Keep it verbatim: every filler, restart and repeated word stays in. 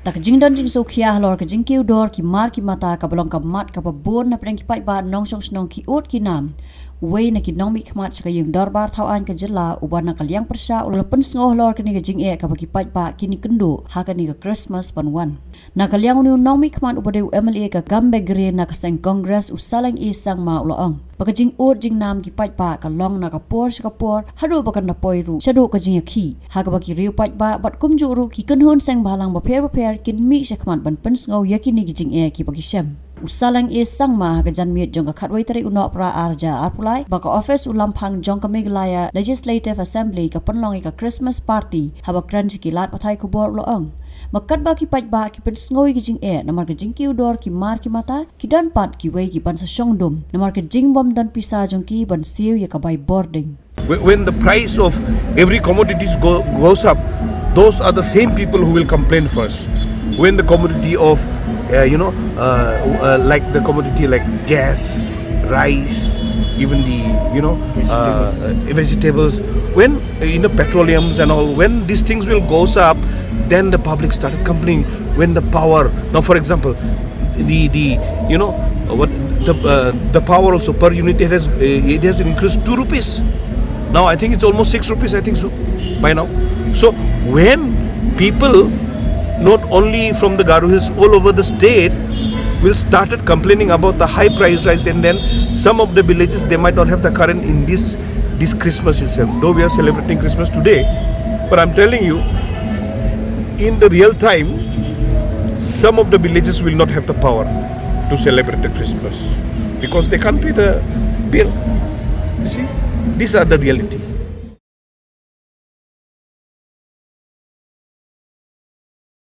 Da ka jingdon jingsngewkhia halor ka jingkiew dor ki mar ki mata kaba long ka mat kaba bun na pdeng ki paidbah nongshong shnong ki ud ki nam, uwei na ki nongmihkhmat sha ka ïing dorbar thaw aiñ ka jylla uba na ka liang pyrshah u la pynsngew halor kane ka jingeh kaba ki paidbah kin ïakynduh ha kane ka Christmas ban wan. Na ka liang une u nongmihkhmat uba dei u M L A ka Gambegre na ka seng Congress u Saleng A Sangma u la ong ba ka jingud jingnam ki paidbah ka long na ka por sha ka por haduh ba kan da poi ruh shaduh ka jingïakhih ha kaba ki riew paidbah bad kumjuh ruh ki kynhun seng bhalang bapher bapher kin mih shakhmat ban pynsngew ïa kine ki jingeh kiba ki shem. U Saleng A Sangma ha ka janmiet jong ka khatwei tarik u Nohprah arhajar arphew lai ba ka ophis u Lamphang jong ka Meghalaya Legislative Assembly ka pynlong ïa ka Christmas party haba kren sha ki lad pathai khubor u la ong ba katba ki paidbah ki pynsngew ïa ki jingeh namar ka jingkiew dor ki mar ki mata, ki don pat kiwei ki ban sa shong dum namar ka jingbym don pisa jong ki ban siew ïa ka bai bording. Wh- When the price of every commodities go, goes up, those are the same people who will complain first. When the commodity of, uh, you know, uh, uh, like the commodity like gas, rice, even the, you know, uh, Vegetables. uh, vegetables, when, uh, you know, petroleums and all, when these things will goes up, then the public started complaining. When the power, now for example, the the you know uh, what the uh, the power also per unit, it has uh, it has increased two rupees. Now I think it's almost six rupees, I think so, by now. So when people, not only from the Garo Hills, all over the state, will started complaining about the high price rise, and then some of the villages, they might not have the current in this this Christmas itself, though we are celebrating Christmas today. But I'm telling you, in the real time, some of the villages will not have the power to celebrate the Christmas because they can't pay the bill. You see, these are the reality.